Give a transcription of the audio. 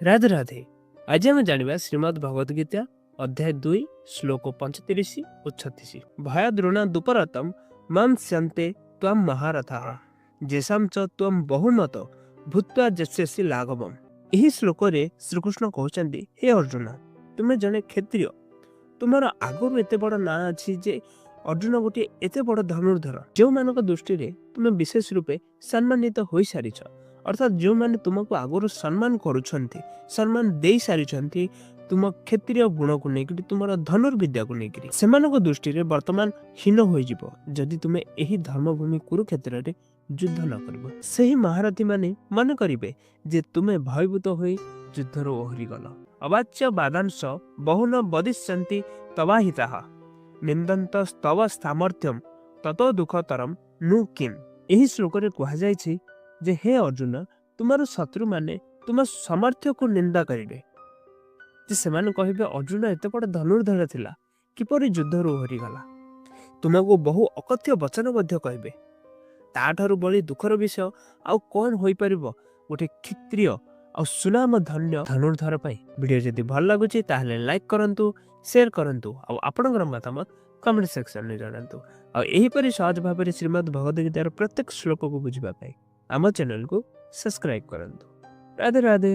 ରାଧେ ରାଧେ। ଆଜି ଆମେ ଜାଣିବା ଶ୍ରୀମଦ୍ ଭଗବଦ ଗୀତା ଅଧ୍ୟାୟ 2, ଶ୍ଲୋକ 35 ଓ 36। ଭୟାଦୃଣ ଦୁପରତମ ମଂସ୍ୟନ୍ତେ ତ୍ୱಂ ମହାରଥଃ ଯେସାಂ ଚ ତ୍ୱಂ ବହୁମତ ଭୂତ୍ୱା ଯେତ୍ସେସି ଲାଘବମ୍। ଏହି ଶ୍ଲୋକରେ ଶ୍ରୀକୃଷ୍ଣ କହୁଛନ୍ତି, ହେ ଅର୍ଜୁନ, ତୁମେ ଜଣେ କ୍ଷତ୍ରିୟ। ତୁମର ଆଗରୁ ଏତେ ବଡ଼ ନାଁ ଅଛି ଯେ ଅର୍ଜୁନ ଗୋଟିଏ ଏତେ ବଡ଼ ଧନୁର୍ଦ୍ଧର, ଯେଉଁମାନଙ୍କ ଦୃଷ୍ଟିରେ ତୁମେ ବିଶେଷ ରୂପେ ସମ୍ମାନିତ ହୋଇସାରିଛ। ଅର୍ଥାତ୍ ଯେଉଁମାନେ ତୁମକୁ ଆଗରୁ ସମ୍ମାନ କରୁଛନ୍ତି, ସମ୍ମାନ ଦେଇସାରିଛନ୍ତି ତୁମ କ୍ଷତ୍ରିୟ ଗୁଣକୁ ନେଇକରି, ତୁମର ଧନୁର୍ବିଦ୍ୟାକୁ ନେଇକରି, ସେମାନଙ୍କ ଦୃଷ୍ଟିରେ ବର୍ତ୍ତମାନ ହୀନ ହୋଇଯିବ ଯଦି ତୁମେ ଏହି ଧର୍ମଭୂମି କୁରୁକ୍ଷେତ୍ରରେ ଯୁଦ୍ଧ ନ କରିବ। ସେହି ମହାରଥୀମାନେ ମନେ କରିବେ ଯେ ତୁମେ ଭୟଭୀତ ହୋଇ ଯୁଦ୍ଧରୁ ଓହରିଗଲ। ଅବାଚ୍ୟ ବାଦାଂଶ ବହୁନ ବଦିଷ୍ୟନ୍ତି ତବାହିତାଃ ନିନ୍ଦନ୍ତ ସ୍ତବ ସାମର୍ଥ୍ୟମ ତତୋ ଦୁଃଖତରମ ନୁ କିମ୍। ଏହି ଶ୍ଲୋକରେ କୁହାଯାଇଛି ଯେ ହେ ଅର୍ଜୁନ, ତୁମର ଶତ୍ରୁମାନେ ତୁମ ସାମର୍ଥ୍ୟକୁ ନିନ୍ଦା କରିବେ, ଯେ ସେମାନେ କହିବେ, ଅର୍ଜୁନ ଏତେ ବଡ଼ ଧନୁର୍ଦ୍ଧର ଥିଲା, କିପରି ଯୁଦ୍ଧରୁ ଓହରିଗଲା? ତୁମକୁ ବହୁ ଅକଥ୍ୟ ବଚନ ମଧ୍ୟ କହିବେ। ତାଠାରୁ ବଳି ଦୁଃଖର ବିଷୟ ଆଉ କ'ଣ ହୋଇପାରିବ ଗୋଟେ କ୍ଷତ୍ରିୟ ଆଉ ସୁନାମ ଧନ୍ୟ ଧନୁର୍ଦ୍ଧର ପାଇଁ? ଭିଡ଼ିଓ ଯଦି ଭଲ ଲାଗୁଛି, ତାହେଲେ ଲାଇକ୍ କରନ୍ତୁ, ସେୟାର କରନ୍ତୁ ଆଉ ଆପଣଙ୍କର ମତାମତ କମେଣ୍ଟ ସେକ୍ସନରେ ଜଣାନ୍ତୁ। ଆଉ ଏହିପରି ସହଜ ଭାବରେ ଶ୍ରୀମଦ୍ ଭଗବଦ ଗୀତାର ପ୍ରତ୍ୟେକ ଶ୍ଲୋକକୁ ବୁଝିବା ପାଇଁ ଆମ ଚ୍ୟାନେଲକୁ ସବସ୍କ୍ରାଇବ୍ କରନ୍ତୁ। ରାଧେ ରାଧେ।